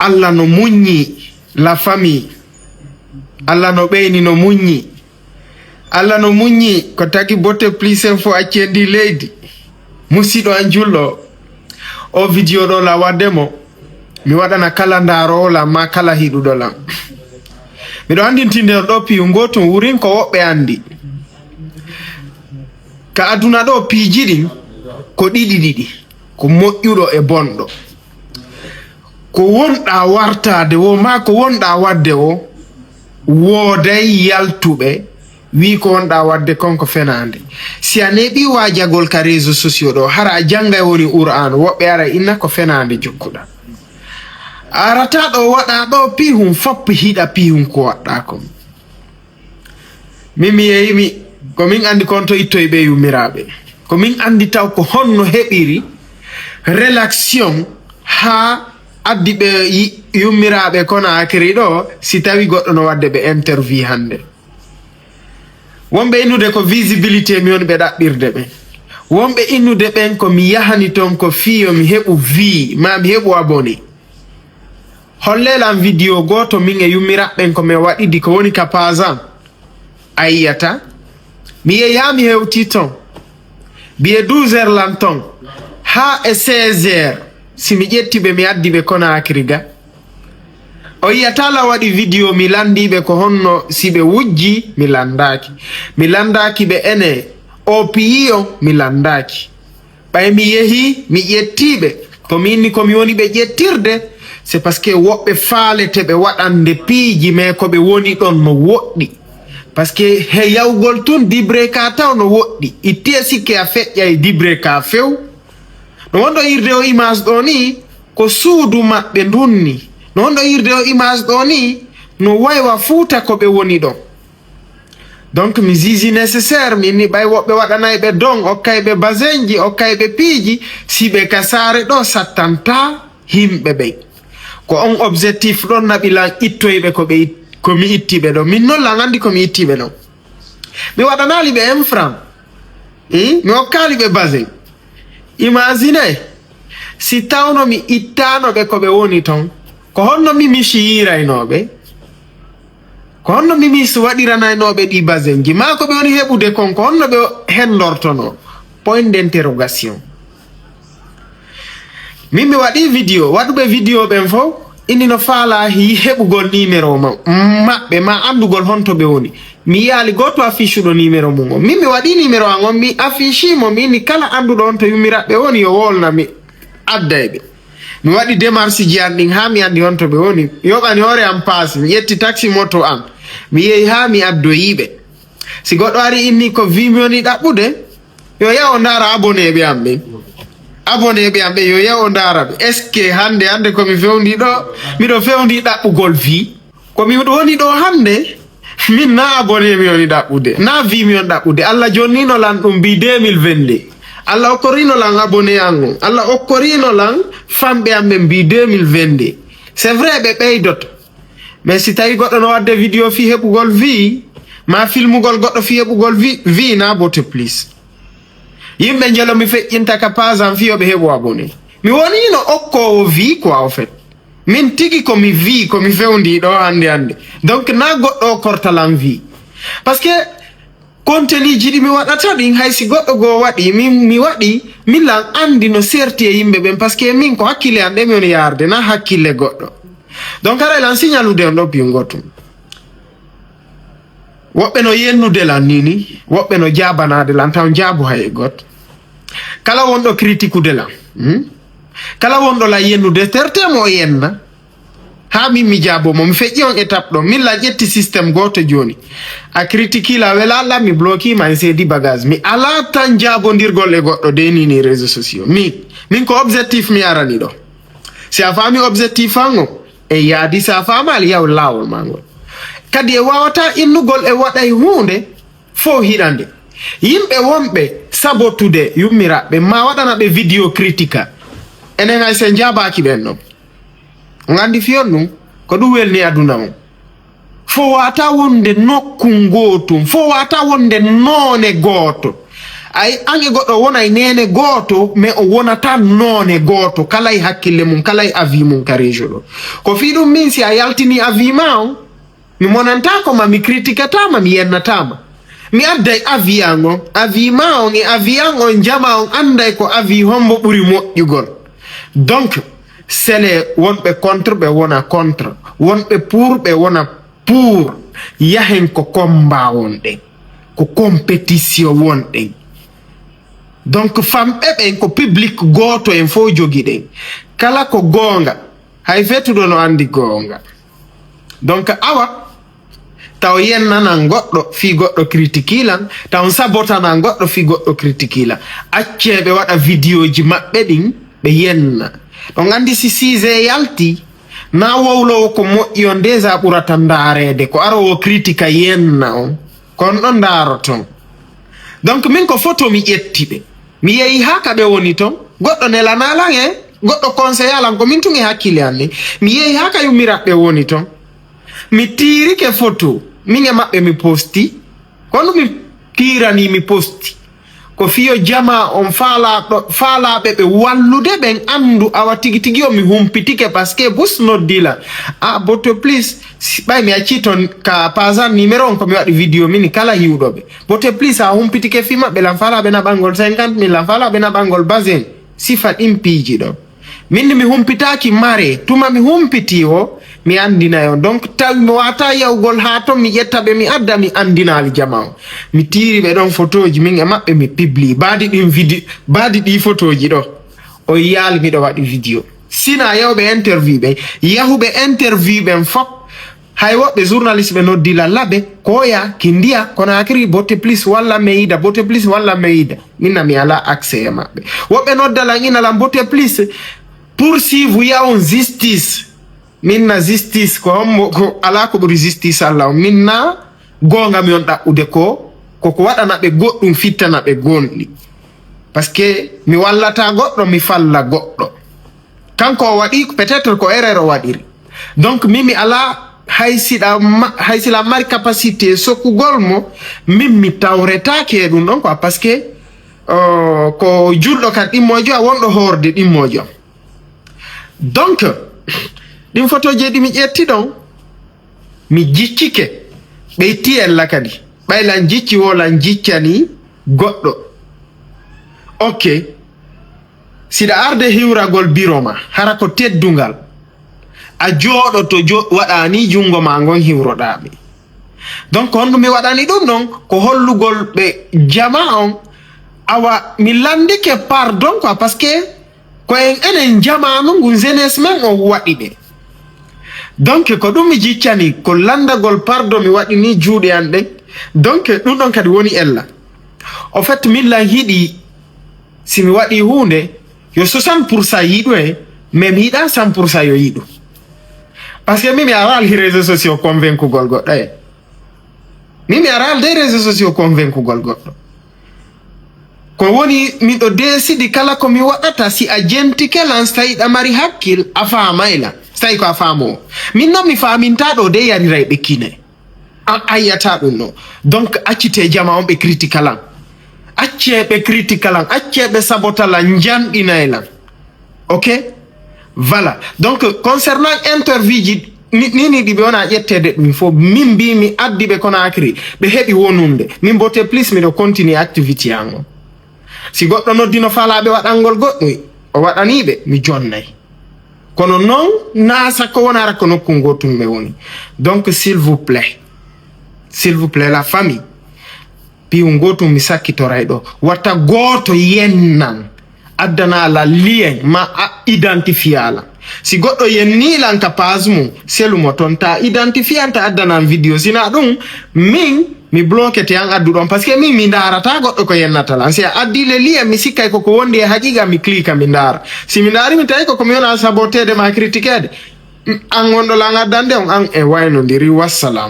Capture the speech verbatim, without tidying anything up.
Allah no muññi la famille. Allah no ɓeyni no muññi. Allah no muññi ko tagi botte plus info acci en ndi leydi. Musiɗo an julɗo, o video ɗo la wadde mo mi waɗana kala ndaaroowo lam ma kala hiɗuɗo lam. Miɗo anndintinde on ɗo piyu ngootum wurin ko woɓɓe anndi. Ka aduna ɗo piiji ɗin ko ɗiɗi ɗiɗi, ko moƴƴuɗo e bonɗo. Ko wonɗaa wartaade wo ma ko wonɗaa waɗde wo, wooday yaltuɓe wii ko wonɗaa waɗde kon ko fenaande. Si a neeɓii waajagol ka réseaux sociaux ɗo, hara a janngay woni Qur'aanu, woɓɓe ara inna ko fenaande jokkuɗaa. A arataa ɗo waɗaa ɗo pihun foppu hiɗa pihun ko waɗɗaa kon. Min mi yeeyimi ko min anndi kon to ittoy ɓe yummiraaɓe. Ko min anndi taw ko honno heɓiri relaxion haa addi ɓe yi- yummiraaɓe Konaakiri ɗo si tawi goɗɗo no waɗde ɓe interview hannde. Wonɓe innude ko visibilité mi woni ɓe ɗaɓɓirde ɓe. Wonɓe innude ɓen ko mi yahani ton ko fii yo mi heɓu vie ma mi heɓu abonné. Holle lan video gooto min e yummiraɓɓen ko mi waɗidi ko woni ka page an. A yiyata mi yehi haa mi hewti ton. Biye douze heures lan ton haa e seize heures si mi ƴetti ɓe mi addi ɓe Konaakiri ga. O yiyata la waɗi video mi landiiɓe ko honno si ɓe wujji mi landaaki. Mi landaaki ɓe ene o piyi on mi landaaki. Ɓay mi yehii mi ƴettii ɓe, ko miin ni ko mi woni ɓe ƴettirde, c'est parce que woɓɓe faalete ɓe waɗande piiji mais ko ɓe woni ɗon no woɗɗi. Parce que he yawgol tun dibre ka taw no woɗɗi, itti e sikke a feƴƴay dibre ka few. No wonɗo irde o image ɗo ni ko suudu maɓɓe ndun ni. No wonɗo irde o image ɗo ni no waywa fuuta ko ɓe woni ɗon. Donc mi zizi nécessaire mi inni ɓay woɓɓe waɗanay ɓe don okkay ɓe basenji okkay ɓe piiji si ɓe ka saare ɗo sattanta himɓe ɓey. Ko on objectif ɗon naɓi lan ittoyɓe ko ɓe it- ko mi itti ɓe ɗon min non lan andi ko mi itti ɓe ɗon. Mi waɗanali ɓe un franc. Hmm? Mi okkali ɓe basen. Imagine si tawno mi ittano ɓe ko ɓe woni ton ko honno mi mi siyiraynoɓe? Ko honno mimis waɗiranaynooɓe ɗi basenji maa ko ɓe woni heɓude kon ko honno ɓe hendortonoo? Point d'interrogation. Min mi waɗii vidéo waɗuɓe vidéo ɓen fof inni no faalaa heɓugol numéro maɓɓe maa anndugol honto ɓe woni. Mi yiyaali gooto affichuɗo numéro mum on min mi waɗii numéro an on mi affichii mo mi inni kala annduɗo honto yummiraɓɓe woni yo wolna mi adda e ɓe. Mi waɗi démarche ji an ɗin haa mi anndi honto ɓe woni. Mi yoɓani hoore am paasi, mi ƴetti taksi moto an, mi yehi haa mi addoyii ɓe. Si goɗɗo ari inni ko vimi woni ɗaɓɓude, yo yaw o ndaara abonné ɓe am ɓen. Abonné ɓe am ɓen yo yaw o ndaara ɓe. Est ce que hannde hannde ko mi fewndi ɗo? Miɗo fewndi ɗaɓɓugol vi. Ko mi woni ɗo hannde, min na abonné mi woni ɗaɓɓude, na vi mi woni ɗaɓɓude. Allah jonnino lan ɗum mbi deux mille vingt-deux. Allah okkorino lan abonné an on. Allah okkorino lan famɓe am ɓen mbi deux mille vingt-deux. C'est vrai ɓe ɓeydoto. Mais si tawi goɗɗo no wadde vidéo fii heɓugol vi, ma filmugol goɗɗo fii heɓugol vi, vi na bote plus. Yimɓe njelo mi feƴƴinta ka page am fii yo ɓe heɓu abonné. Mi wonino okkowo vi quoi au fait. Min tigi ko mi vi ko mi fewndi ɗo hannde hannde. Donc na goɗɗo o kortalan vi. Parce que contenu ji ɗi mi waɗata ɗin hay si goɗɗo goo waɗi min mi waɗi min lan anndi no serti e yimɓe ɓen parce que min ko hakkille an ɗe mi woni yaarde na hakkille goɗɗo. Donc haray lan signalude on ɗo piyu gotum. Woɓɓe no yennude lan nini, woɓɓe no jaabanaade lan taw jaabu hay e goto. Kala wonɗo kritikude lan, hmm? Kala wonɗo lan yennude terte mo o yenna. Haa min mi jaabo mo mi feƴƴi on étape ɗo min lan ƴetti système gooto jooni. A kritiki la wela lan mi bloki ma en seedi bagage mi ala tan jaabondirgol e goɗɗo de nini réseau sociaux min min ko objectif mi arani ɗo. Si a faami objectif an o e yaadi si a faamaali yaw laawol ma ngol. Kadi e waawata innugol e waɗay huunde fow hiɗande. Yimɓe wonɓe sabotude yummiraɓe ma waɗana ɓe vidéo critique. Enen hay sen jaabaaki ɓen ɗon. On anndi fiyon ɗum ko ɗum welni aduna on. Fow wata wonde nokku ngootum fow wata wonde noone gooto. Ay, an e goɗɗo wonay neene gooto, mais o wonata noone gooto, kala e hakkille mum, kala e avis mum ka région ɗo. Ko fii ɗum min, si a yaltini avis ma on, mi monantaako ma, mi critiquetaama, mi yennataa ma. Mi adday avis an on, avis ma on e avis an on, jama on anday ko avis hombo ɓuri moƴƴugol. Donc, sele wonɓe contre, ɓe wona contre, wonɓe pour, ɓe wona pour. Yahen ko combat wonɗen, ko compétition wonɗen. Donc, famɓe ɓen ko public gooto en fof jogiɗen. Kala ko goonga, hay fetuɗo no anndi goonga. Donc, awa, taw yennanan goɗɗo fii goɗɗo critiquer lan, taw sabotanan goɗɗo fii goɗɗo critiquer lan. Accee ɓe waɗa vidéoji maɓɓe ɗin, ɓe yenna. Ɗon anndi si sujet yalti, na wowlowo ko moƴƴi on déjà ɓurata ndaareede, ko aroowo critique yenna on. Ko on ɗon ndaaroton. Donc, min ko photo mi ƴetti ɓe. Mi yehi haa ka ɓe woni ton. Goɗɗo nelana lan e goɗɗo conseilla lan ko min tun e hakkille an ni. Mi yehi haa ka yummiraɓe woni ton. Mi tiirike photo. Min e maɓɓe mi posti. Kono mi tiirani mi posti. Ko fiyo jama on faalaaɗo, faalaaɓe ɓe wallude ɓen anndu awa tigi tigi o mi humpitike parce que bus noddi lan. A boto please, si ɓay mi accii ton ka pasan numéro on ko mi waɗi vidéo mini kala hiwɗo ɓe. Bote please a humpitike fii maɓɓe lan faalaaɓe naɓangol cinquante mille lan faalaaɓe naɓangol basin. Sifa ɗin piiji ɗon. Min mi humpitaaki mare, tuma mi humpiti o, mi anndinay on. Donc, tawi mi wata yahugol haa ton, mi ƴetta ɓe, mi adda, mi anndina aljama on. Mi tiiri ɓe ɗon photoji min e maɓɓe, mi publie. Baadi ɗin vidi-, baadi ɗi photoji ɗo. O yiyaali miɗo waɗi vidéo. Sina yawɓe interview ɓen, yahuɓe interview ɓen fop, hay woɓɓe journaliste ɓe noddi la laɓe, koya, kindiya, Conakry, botte plus walla meyida, botte plus walla meyida. Min na mi ala accès e maɓɓe. Woɓɓe nodda lan ina lan botte plus poursuivre ya on justice. Min na justice ko hombo, ko ala ko ɓuri justice Allah on. Min na goonga mi on ɗaɓɓude ko, ko ko waɗana ɓe goɗɗum, fittana ɓe gonɗi. Parce que mi wallata goɗɗo, mi falla goɗɗo. Kanko o waɗi, peut-être ko erreur o waɗiri. Donc, min mi ala hay siɗa ma-, hay sila mari capacité sokkugol mo, min mi tawretaake e ɗum ɗon quoi, parce que, euh, ko julɗo kan ɗimmojo, a wonɗo hoorde ɗimmojo. Donc, ɗin photoji ɗi mi ƴetti ɗon, mi jiccike, ɓe itti ella kadi. Ɓay lan jicci wo lan jiccani goɗɗo. Ok. Siɗa arde hiwragol biro ma, hara ko teddungal. A jooɗoto jo-, waɗa ni junngo ma ngon hiwroɗaa mi. Donc, honɗum mi waɗani ɗum ɗon? Ko hollugol ɓe jama on, awa, mi lanndike pardon quoi, parce que ko en enen jamaanu ngun jeunesse men on waɗi ɓe. Donc, ko ɗum mi jiccani, ko lanndagol pardon mi waɗi ni juuɗe an ɗen. Donc, ɗum ɗon kadi woni ella. Au fait, min lan hiɗi, si mi waɗi huunde, yo soixante pour cent yiɗu e, mais mi yiɗa cent pour cent yo yiɗu. Parce que min mi araali réseaux sociaux convaincugol goɗɗo e. Min mi araali des réseaux sociaux convaincugol goɗɗo. Ko woni, miɗo deesidi kala ko mi waɗata, si a jentike lan, si tawi ɗa mari hakkil, a faamay lan. Si tawi ko a faamoo. Min non mi faaminta ɗo de yariray ɓe kine. A, a yiyata ɗum no. Donc, accite jama on ɓe critique lan. Accee ɓe critique lan, accee ɓe sabota lan, njanɗinay lan. Ok? Voilà. Donc, concernant interview ji, ni, ni, ni ɗi ɓe wona ƴetteede ɗum fof, min mbi mi addi ɓe Conakry, ɓe heɓi wonunde. Min botte plus miɗo continue activité an on. Si goɗɗo noddi no faalaaɓe waɗangol goɗɗum, o waɗanii ɓe, mi jonnay. Kono non, naa sakko wonara ko nokku ngootum ɓe woni. Donc, s'il vous plaît, s'il vous plaît, la famille, piiw ngootum mi sakkitoray ɗo. Watta gooto yennan, addana la lien, ma a identifier la. Si goɗɗo yennii lan ka page mum, selu mo ton, ta identifier an, ta addanan vidéo. Sina ɗum, min, mi bloquete an addu ɗon, parce que min mi ndaarata goɗɗo ko yennata lan. Si a addi le lien, mi sikkay ko ko wondi e haqiqa, mi clique, mi ndaara. Si mi ndaari, mi tawi ko ko mi wona saboteede ma critiqueede, an wonɗo lan addande on, an e waynondiri. Wassalam.